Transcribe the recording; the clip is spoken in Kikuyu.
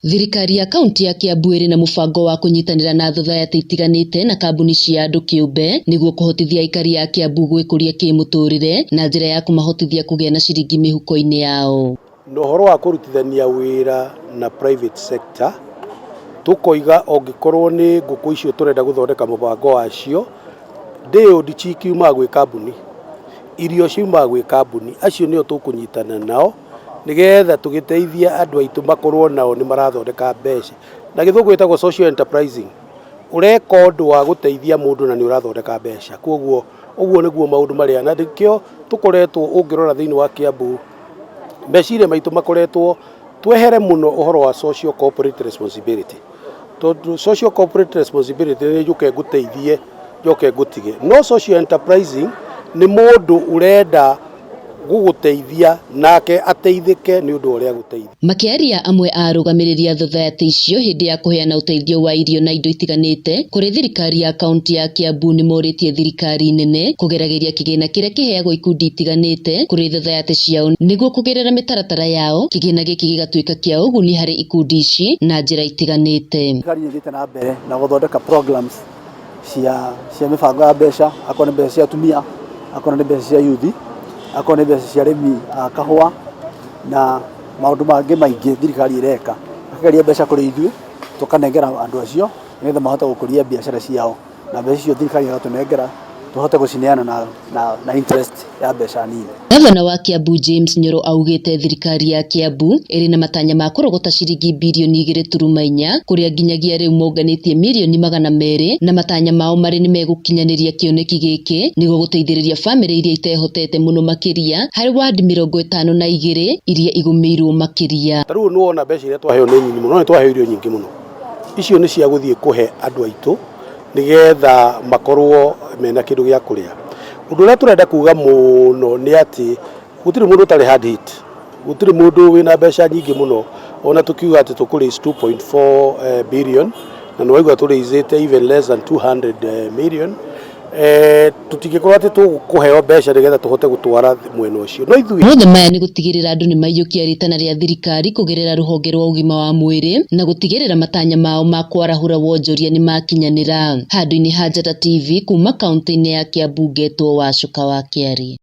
Thirikari ya kaunti ya Kiambu ĩrĩ na mũbango wa kũnyitanĩra na thothaitĩ itiganĩte na kambuni cia andũ kĩũmbe nĩguo kũhotithia aikari a Kiambu gwĩkũria kĩmũtũrĩre na njĩra ya kũmahotithia kũgĩa na ciringi mĩhuko-inĩ yao. Na ũhoro wa kũrutithania wĩra na private sector, tũkoiga ongĩkorwo nĩ ngũkũ icio tũrenda gũthondeka mũbango wacio, ndĩũndi cikiumaga gwĩ kambuni, irio ciumaga gwĩ kambuni, acio nĩo tũkũnyitana nao nĩgetha tũgĩteithie andũ aitũ makorwo nao nĩ marathondeka mbeca. Na gĩthũngũ gĩtagwo social enterprising, ũreka ũndũ wa gũteithia mũndũ na nĩ ũrathondeka mbeca. Koguo ũguo nĩguo maũndũ marĩa, na nĩkĩo tũkoretwo ũngĩrora thĩinĩ wa Kiambu, meciria maitũ makoretwo twehere mũno ũhoro wa social corporate responsibility. Tondũ social corporate responsibility nĩ njũke ngũteithie njoke ngũtige. No social enterprising nĩ mũndũ ũrenda gũgũteithia nake ateithĩke nĩ ũndũ ũrĩa agũteithia. Makĩaria amwe a arũgamĩrĩri a thothaitĩ icio hĩndĩ ya kũheana ũteithio wa irio na indo itiganĩte kũrĩ thirikari ya kaunti ya Kiambu nĩmorĩtie thirikari nene kũgeragĩria kĩgĩna kĩrĩa kĩheagwo ikundi itiganĩte kũrĩ thothaitĩ ciao nĩguo kũgerera mĩtaratara yao kĩgĩna gĩkĩ gĩgatuĩka kĩa ũguni harĩ ikundi ici na njĩra itiganĩte. Thirikari nĩ ĩthiĩte na mbere na gũthondeka programs cia mĩbango ya mbeca, akorwo nĩ mbeca cia atumia, akorwo nĩ mbeca cia yuthi, akorwo nĩ mbeca cia arĩmi a kahũa na maũndũ mangĩ maingĩ thirikari ĩreka. Ĩkageria mbeca kũrĩ ithuĩ tũkanengera andũ acio nĩgetha mahote gũkũria biacara ciao, na mbeca icio thirikari ĩgatũnengera tũhote gũcineana na interest ya mbeca nini. Gavana wa Kiambu James Nyoro augĩte thirikari ya Kiambu ĩrĩ na matanya ma kũrogota ciringi birioni 2.4 kũrĩa nginyagia rĩu monganĩtie mirioni 200 na matanya mao marĩ nĩ megũkinyanĩria kĩoneki gĩkĩ nĩguo gũteithĩrĩria bamĩrĩ iria itehotete mũno makĩria harĩ wadi 52 iria igũmĩirwo makĩria. Ta rĩu nĩ wona mbeca iria twaheo nĩ nyinyi mũno, no nĩ twaheo irio nyingĩ mũno. Icio nĩ cia gũthiĩ kũhe andũ aitũ nĩgetha makorwo mena kĩndũ gĩa kũrĩa. Ũndũ ũrĩa tũrenda kuga mũno nĩ atĩ gũtirĩ mũndũ ũtarĩ hard hit, gũtirĩ mũndũ wĩna mbeca nyingĩ mũno, ona tũkiuga atĩ tũkũ raise 2.4 billion na nĩ waigua tũ raise even less than 200 million, tũtingĩkorwo atĩ tũkũheo mbeca nĩgetha tũhote gũtwara mwena ũcio. No ithuĩ Mothe maya nĩ gũtigĩrĩra andũ nĩ maiyũkia rĩtana rĩa thirikari kũgerera rũhonge rwa ũgima wa mwĩrĩ na gũtigĩrĩra matanya mao ma kwarahũra wonjoria nĩ makinyanĩra. Handũ-inĩ ha Njata TV kuma kaunti-inĩ ya Kiambu ngetwo Wacuka wa Kĩari.